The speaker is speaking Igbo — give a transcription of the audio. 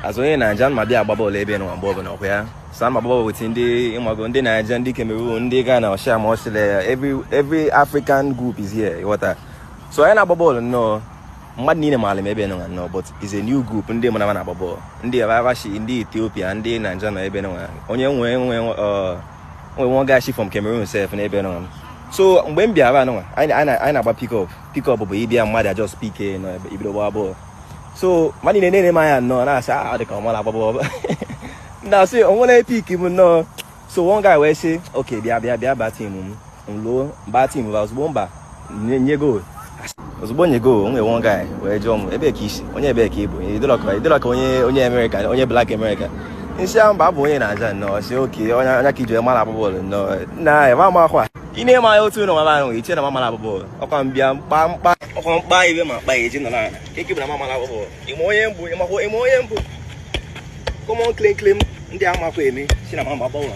As onye Naija, ma bịa agba bọọlụ ebe nwa mgbe ọbụla ọkwa ya. So ama agba bọọlụ with ndị ịmago ndị Naija, ndị Cameroon, ndị Ghana, ọshịa ma ọshịla, every African group is here, ịghọta. So anyị na-agba bọọlụ nnọọ, mmadụ niile maara m ebe nwa nnọọ, but is a new group ndị mụ na na-agba bọọlụ. Ndị Abashi, ndị Ethiopia, ndị Naija nọ ebe nwa. Onye nwe nwe nwe one guy shi from Cameroon sef n'ebe nwa. So mgbe m bịara nwa, anyị na-agba pick up. Pick up bụ ịbịa mmadụ just pick nọ ebe ibido gbaa bọọlụ. So mmadụ niile na-ene m anya nnọọ na-asị, ah, ọ dị ka ọ mara agba bọọlụ. Na-asị onwere pick m nnọọ. So one guy wee sị, okay, bịa bịa bịa baa team m. M luo baa team ba ozugbo mba nye goal. Ozugbo nye goal, onwe one guy wee jụọ m ebe ka isi, onye ebe ka ị bụ, ịdịrọ ka onye America, onye Black America. Nsị ahụ mba, abụ onye Naija nnọọ. Sị okay, onye anya ka iji wee mara agba bọọlụ nnọọ. Nna ya ma akwa. Ị na-eme anya otu ụlọ nwa ahụ, iche na ma mara agba bọọlụ. Ọkwa m bịa mkpa mkpa, ọkwa mkpa ibe ma mkpa eji nọ na. Eke bụ na ma mara agba bọọlụ. Ịma onye mbụ, ịmakwa ịma onye mbụ. Come on, clean clean, ndị amakwa eme si na ma agba bọọlụ.